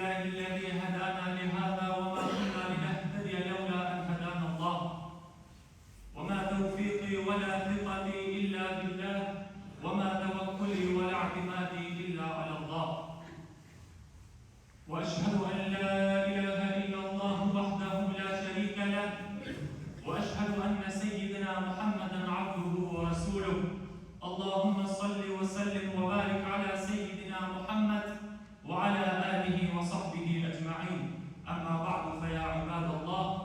لله الذي هدانا لهذا وما كنا لنهتدي لولا أن هدانا الله وما توفيقي ولا ثقتي إلا بالله وما توكلي ولا اعتمادي إلا على الله وأشهد أن لا إله إلا الله وحده لا شريك له وأشهد أن سيدنا محمدا عبده ورسوله اللهم صل وسلم وبارك على سيدنا محمد وعلى آله وصحبه أجمعين أما بعد فيا عباد الله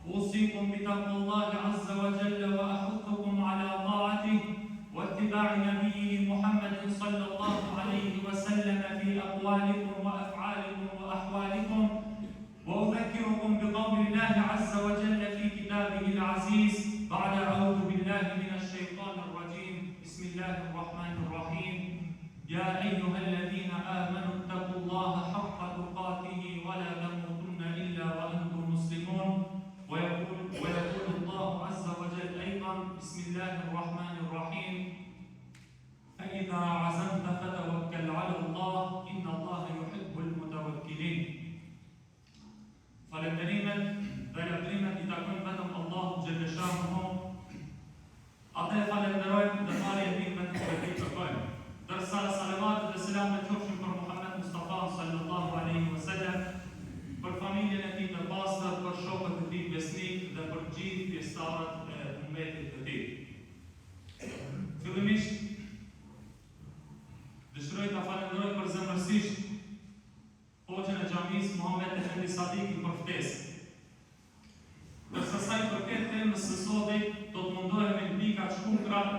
أوصيكم بتقوى الله عز وجل وأحثكم على طاعته واتباع نبيه محمد صلى الله عليه وسلم في أقوالكم وأفعالكم وأحوالكم وأذكركم بقول الله عز وجل في كتابه العزيز بعد أعوذ بالله من الشيطان الرجيم بسم الله الرحمن الرحيم يا أيها الذين آمنوا اتقوا الله حق تقاته ولا تموتن إلا وأنتم مسلمون ويقول, ويقول الله عز وجل أيضا بسم الله الرحمن الرحيم فإذا عزمت فتوكل على الله إن الله يحب المتوكلين Falënderimet dhe lavdërimet i takojnë vetëm Allahut xhelleshanuhu. Atë e falënderojmë dhe faljen e tij vetëm prej tij kërkojmë. Ndërsa salavatet dhe selamet qofshin për Muhammed Mustafa sallallahu alaihi wasallam, për familjen e tij të pastër, për shokët e tij besnikë dhe për gjithë pjesëtarët e ummetit të tij. Fillimisht dëshiroj ta falënderoj përzemërsisht Hoxhën e xhamisë Muhamet Efendi Sadiki për ftesën. Ndërsa sa i përket temës së sotit, do të mundohemi në pika të shkurtra të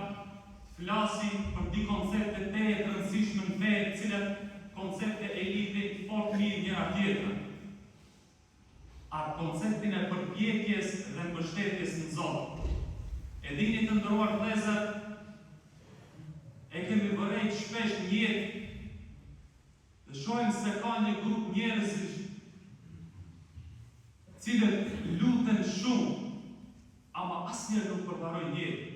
flasim për dy koncepte tejet të rëndësishme në fe, të cilat koncepte e lidhin fort mirë njëra tjetrën. Atë konceptin e përpjekjes dhe mbështetjes në Zot. E dini të nderuar vëllezër, e kemi vërejt shpesh në jetë Dhe shohim se ka një grup njerëzish të cilët luten shumë, ama asnjëherë nuk përparojnë në jetë.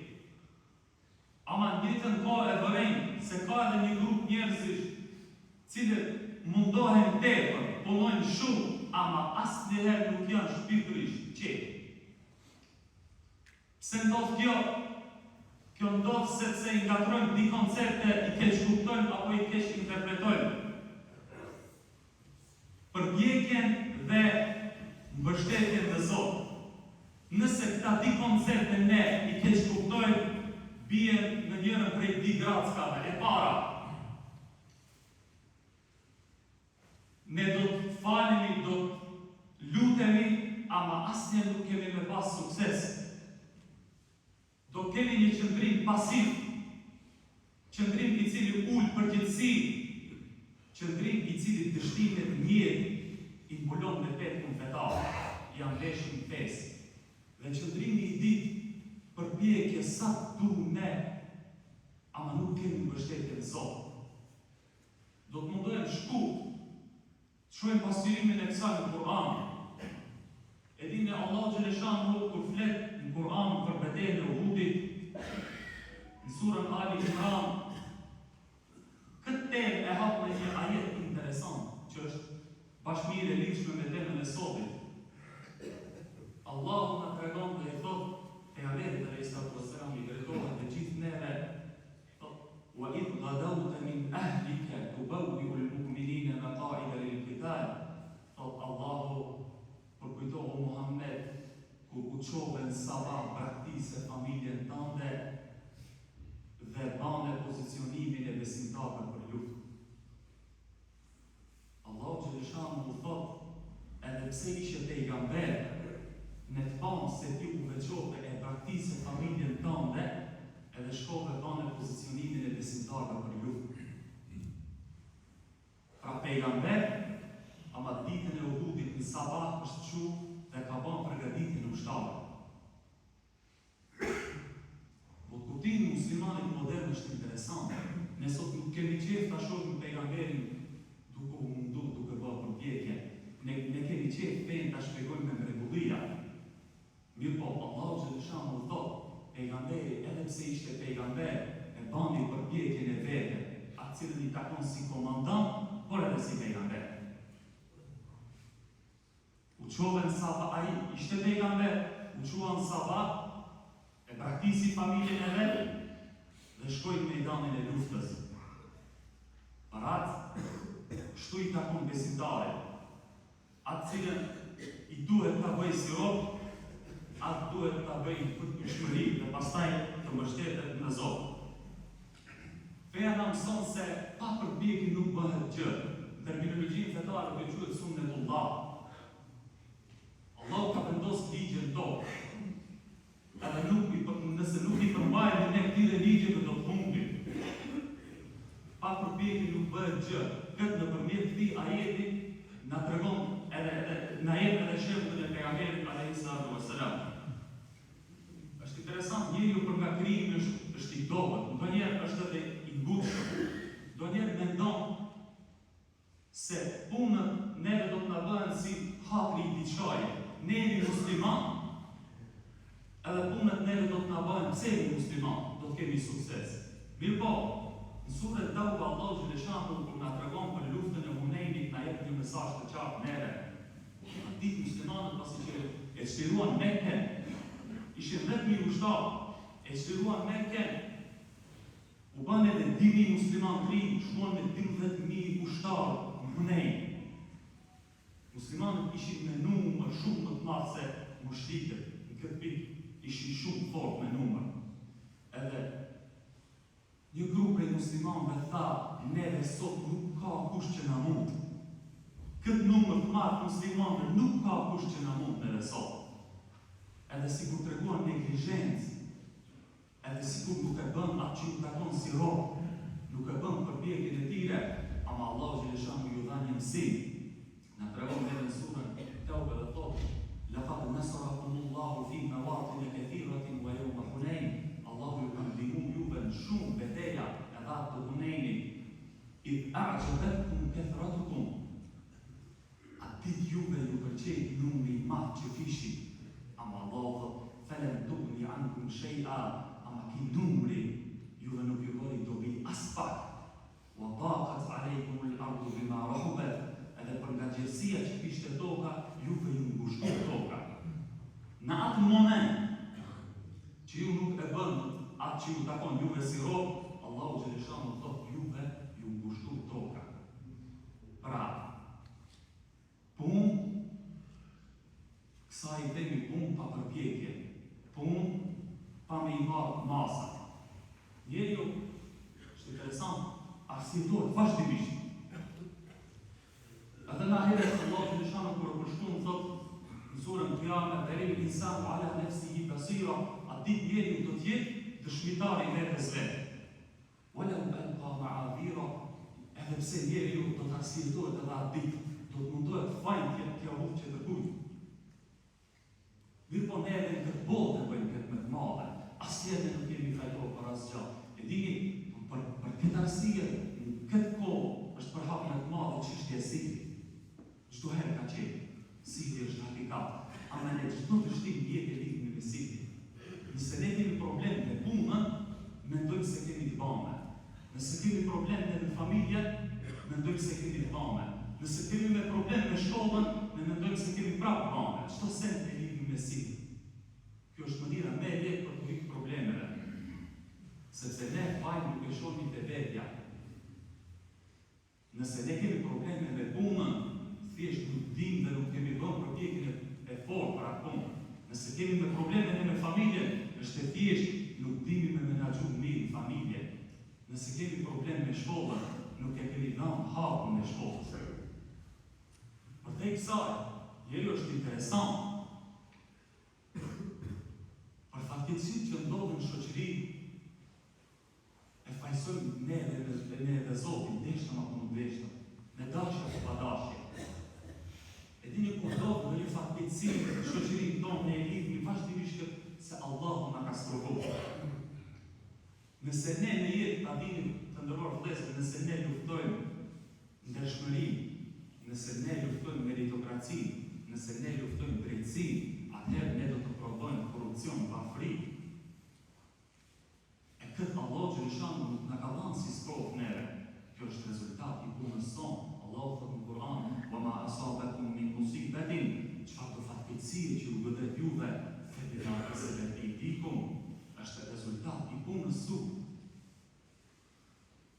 Ama në njëjtën kohë e vërejmë se ka edhe një grup njerëzish të cilët mundohen tepër, punojnë shumë, ama asnjëherë nuk janë shpirtërisht qetë. Pse ndodh kjo? Kjo ndodh sepse i ngatërrojmë dy koncepte, i keqkuptojmë apo i keqinterpretojmë. Përpjekjen dhe mbështetjen në Zot. Nëse këta dy koncepte ne i keqkuptojmë, biem në njërën prej dy grackave. E para, Ne do të falemi, do të lutemi, ama asnjëherë nuk kemi me pas sukses. Do kemi një qëndrim pasiv, qëndrim i cili ul përgjegjësinë, qëndrim i cili dështimet në jetë i mbulon me petkun fetar, ia mveshim fesë. Dhe qëndrimi i dytë, përpjekje sa të du ne, ama nuk kemi mbështetje në Zot. Do të mundohem shkurt të shohim pasqyrimin e kësaj në Kur'an. E dini Allahu xheleshanuhu kur flet në Kur'an për betejën e Uhudit, në surën Ali Imran, këtë temë e hap me një ajet interesant, që është bash mirë e lidhshme me temën e sotit. Allahu na tregon dhe i thot pejgamberit alayhi salatu wasalam i drejtohet dhe gjithë neve Wa idh ghadawta min ahlika tubawwi'u al-mu'minina maqa'ida lil-qital, thotë Allahu, Përkujto o Muhammed, kur u çove në sabah braktise familjen tënde dhe bane pozicionimin e besimtarëve për luftë. Allahu xheleshanuhu thotë, Edhe pse ishe pejgamber, ne të pamë se ti u veçove e braktise familjen tënde edhe shkove bane pozicionimin e besimtarëve për luftë. Pra pejgamber, ama ditën e Uhudit në sabah është çu dhe ka ba përgatitjen e ushtarëve. Botëkuptimi i muslimanit modern është interesant. Ne sot nuk kemi qejf ta shohim pejgamberin duke u mundu, duke bërë përpjekje. Ne ne kemi qejf fenë ta shpjegojmë me mrekullia. Mirëpo, Allahu xheleshanuhu thotë, pejgamberi edhe pse ishte pejgamber, e bani përpjekjen e vete, atë cilën i takon si komandant, por edhe si pejgamber. çove në sabah, ai ishte pejgamber, u çua në sabah, e braktisi familjen e vet dhe shkoi në mejdanin e luftës. Për atë, kështu i takon besimtarit, atë cilën i duhet ta bëjë si rob, atë duhet ta bëjë në përpikshmëri dhe pastaj të mbështetet në Zot. Feja na mëson se pa përpjekje nuk bëhet gjë. Në terminologjinë fetare kjo quhet sunnetullah. Allahu ka vendos ligje në tokë. Edhe nuk i nëse nuk i përmbahemi ne këtyre ligjeve do të humbim. Pa përpjekje nuk bëhet gjë. Këtë nëpërmjet këtij ajeti na tregon edhe edhe na jep edhe shembullin e pejgamberit alejhi salatu vesselam. Është interesant, njeriu për nga krijimi është është i dobët, ndonjëherë është edhe i ngutshëm. Ndonjëherë mendon se punët neve do të na bëhen si hatri i diçkaje. Ne jemi musliman, edhe punët neve do të na bëhen pse jemi musliman, do të kemi sukses. Mirëpo, në suren Tauba Allahu xheleshanuhu kur na tregon për luftën e Hunejnit na jep një mesazh të qartë neve. Atë ditë muslimanët pasi që e çliruan Mekken, ishin 10.000 ushtarë, e çliruan Mekken, u bënë edhe 2.000 muslimanë të rinj, shkuan me 12.000 ushtarë në Hunejn. Muslimanët ishin me numër shumë më të madh se mushrikët, në këtë pikë ishin shumë fort me numër. Edhe Një grup prej muslimanëve tha, Neve sot nuk ka kush që na mund. Këtë numër të madh të muslimanëve nuk ka kush që na mund neve sot. Edhe sikur treguan neglizhencë, edhe sikur nuk e bënë atë që ju takon si rob, nuk e bënë përpjekjen e tyre, ama Allahu xheleshanuhu ju dha një mësim. Na tregon neve në suren Teube dhe thotë, Laqad nasarakumullahu fi mawatine kathiratin wa yawma Hunain, Allahu ju ka ndihmu juve në shumë beteja edhe atë të Hunejnit, idh a'jabatkum kathratukum, atë ditë juve ju pëlqejt numri i madh që kishit, ama Allahu thotë, Felem tughni ankum shay'a, ama ky numri juve nuk ju bëri dobi aspak. Wa daqat alejkum al ardu bima rahubat, edhe për nga gjerësia që kishte toka, juve ju ngushtu toka. Në atë moment që ju nuk e bënë atë që ju takon juve si rob, Allahu xheleshanuhu thotë juve ju ngushtu toka. Pra, Punë, kësaj i themi punë pa përpjekje, punë pa me i marrë masat. Njeriu, është interesant, arsyetohet vazhdimisht. Edhe në ahiret Allahu xheleshanuhu kur e përshkruan thotë në surën Qiyame, belil insanu ala nefsihi basira, atë ditë njeriu do të jetë dëshmitar i vetes vet. Walau alqa ma'adhira, edhe pse njeriu do të arsyetohet edhe atë ditë, do të mundohet fajin t'ia t'ia hudhë tjetërkujt. Mirëpo ne edhe në këtë botë e bëjmë këtë me të madhe, asnjëherë ne nuk jemi fajtor për asgjë. E dini, për, për këtë arsye, në këtë kohë është përhapur me të madhe çështja e sihrit. Çdo herë ka qenë. Sihri është hakikat. Ama ne çdo dështim në jetë e lidhim me sihrin. Nëse ne kemi problem me punën, mendojmë se kemi të bame. Nëse kemi problem ne me familjen, mendojmë se kemi të bame. Nëse kemi me problem me shkollën, ne mendojmë se kemi prapë të bame. Çdo send e lidhim me sihr. Kjo është mënyra më e lehtë për t'u ikë problemeve. Sepse ne fajin nuk e shohim te vetja. Nëse ne kemi probleme me punën, thjesht nuk dimë dhe nuk kemi bërë përpjekjen e fortë për atë punë. Nëse kemi me probleme ne me familjen, është e thjeshtë, nuk dimi me menaxhu mirë në familje. Nëse kemi problem me shkollën, nuk e kemi dhënë hakun e shkollës. Përtej kësaj, njeriu është interesant. Për fatkeqësitë që ndodhin në shoqëri, E fajësojmë ne dhe ne dhe Zotin, deshtëm apo nuk deshtëm, me dashje apo pa dashje. E dini kur ndodh ndonjë fatkeqësi në shoqërinë tonë ne e lidhmi vazhdimisht këtë se Allahu na ka sprovu. Nëse ne në jetë ta dini të nderuar vëllezër, nëse ne luftojmë ndershmërinë, nëse ne luftojmë meritokracinë, nëse ne luftojmë drejtësinë, atëherë ne do të prodhojmë korrupsion pa frikë. E këtë Allahu xheleshanuhu nuk na ka dhanë si sprovë neve. Kjo është rezultat i punës sonë. Allahu thotë në Kur'an, "Wa ma asabakum min musibatin", çfarëdo. Fe bima kesebet ejdikum, është rezultat i punës suj.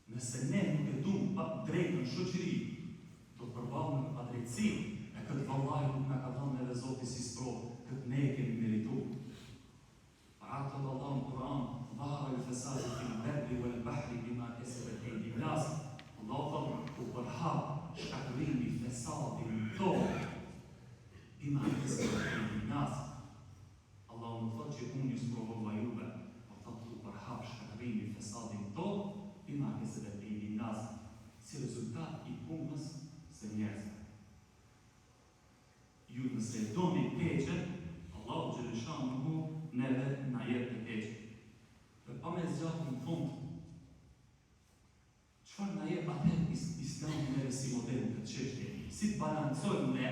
Nëse ne nuk e dumë të drejtën në shoqëri, do të përballemi me padrejtësi, e këtë vallahi nuk na ka dhënë neve Zoti si sprovë, këtë ne e kemi meritu. Për atë thotë Allahu në Kur'an, Dhahara al-fasadu fil barri wal bahri bima kasabat aydin nas. Allahu thotë, u përhap shkatërrimi, fesadi në tokë, bima kasabat aydin nas. Allahu nuk thotë që unë ju sprovova juve, por thotë u përhap shkatërrimi, fesadi në tokë, bima kesebet ejdin nas, si rezultat i punës së njerëzve. Ju nëse e doni të keqen, Allahu xheleshanuhu neve na jep të keqen. Dhe pa me zgjatë në fund, Çfarë na jep atëherë Islami neve si model në këtë çështje? Si të balancojmë ne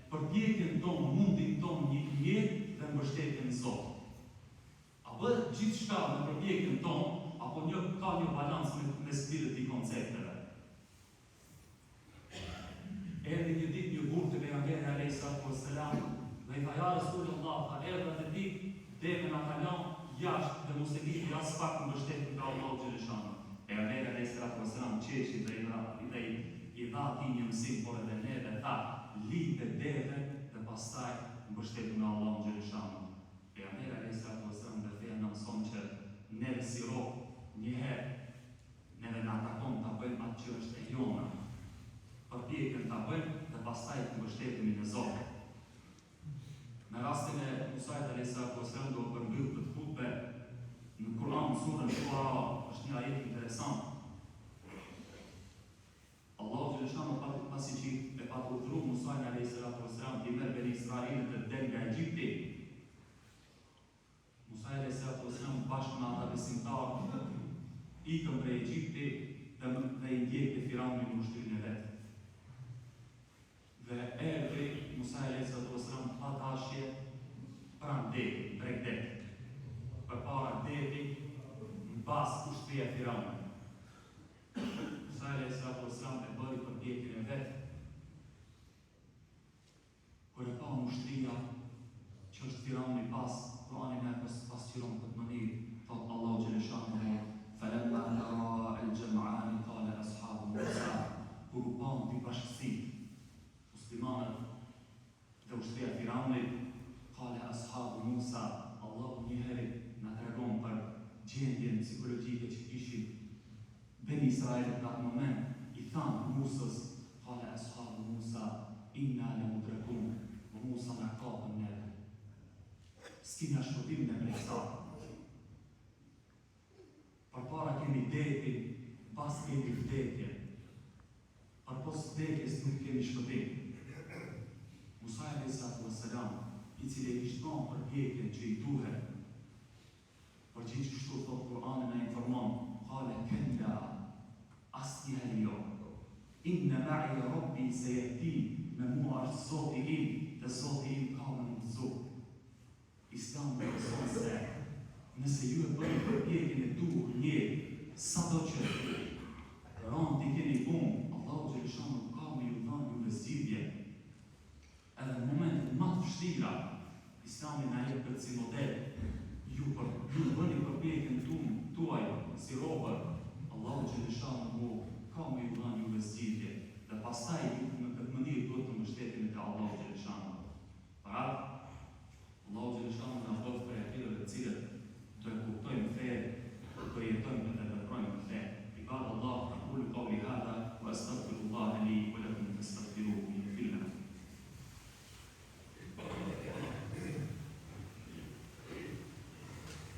përpjekjen tonë, mundin tonë në jetë dhe mbështetjen në Zot? A bëhet gjithçka me përpjekjen tonë apo një ka një balancë mes këtyre dy koncepteve? Erdhi një ditë një burrë te Pejgamberi alejhi salatu ue selam dhe i tha, Ja Resulallah, tha, erdha te ti, deven na ka lanë jashtë dhe mos e lidhi aspak mbështetun te Allahu xheleshanuhu. Pejgamberi alejhi salatu ue selam qeshi dhe i dha dhe i dha atij një mësim por edhe neve tha, Lidhe deven dhe pastaj mbështetu në Allahun xheleshanuhu. Pejgamberi alejhi salatu ue selam dhe feja na mëson që neve si robë një herë Neve na takon ta bëjmë atë që është e jona, përpjekjen ta bëjmë dhe pastaj të mbështetemi në Zot. Me rastin e Musait alejhi salatu ue selam do e përmbyll këtë hutbe, në Kur'an në surën Shuara është një ajet interesant. Allahu xheleshanuhu pati pasi që e pat urdhëruar Musain alejhi salatu ue selam t'i merr Beni Israilët e të del nga Egjipti, Musai alejhi salatu ue selam bashkë me ata besimtarë ikën prej Egjipti dhe dhe i ndjekte Firauni me ushtrinë e vet. Dhe erdhi Musai alejhi salatu ue selam pa dashje pranë detit, në bregdet. Përpara deti, mbas ushtria e Firaunit. Musai alejhi salatu ue selam e bëri përpjekjen e vet. Kur e panë ushtria që është Firauni pas, Kurani na e pasqyron në këtë mënyrë, thotë Allahu xheleshanuhu, Falamma taraa al-jam'ani qala ashabu Musa, kur u panë dy bashkësitë, muslimanët dhe ushtria e Firaunit, qala ashabu Musa, Allahu njëherit na tregon për gjendjen psikologjike që kishin Beni Israilët në atë moment, i thanë Musës, Kale ashabu Musa, inna le mudrekun, o Musa na kapën neve. S'kina shpëtim ne prej kësaj. Përpara kemi detin, mbas kemi vdekjen. Përpos vdekjes nuk kemi shpëtim. Musa alejhi salatu ue selam, i cili e kishte bën përpjekjen që i duhet, Përgjigj kështu thotë Kur'ani na informon, Kale kella, asnjëherë jo. Inne ma'ije Rabbi sejehdin, me mua është Zoti im dhe Zoti im ka me m'udhëzu. Islami na mëson se nëse ju e bëni përpjekjen e duhur në jetë, sado që rëndë t'i keni punët, Allahu xheleshanuhu ka me ju dhënë juve zgjidhje. Edhe në momentet ma të vështira, Islami na jep këtë si model, ju për ju bëni përpjekjen tuaj si robër, Allahu xheleshanuhu ka me ju dhënë juve zgjidhje dhe pastaj ju në këtë mënyrë duhet të mbështeteni te Allahu xheleshanuhu.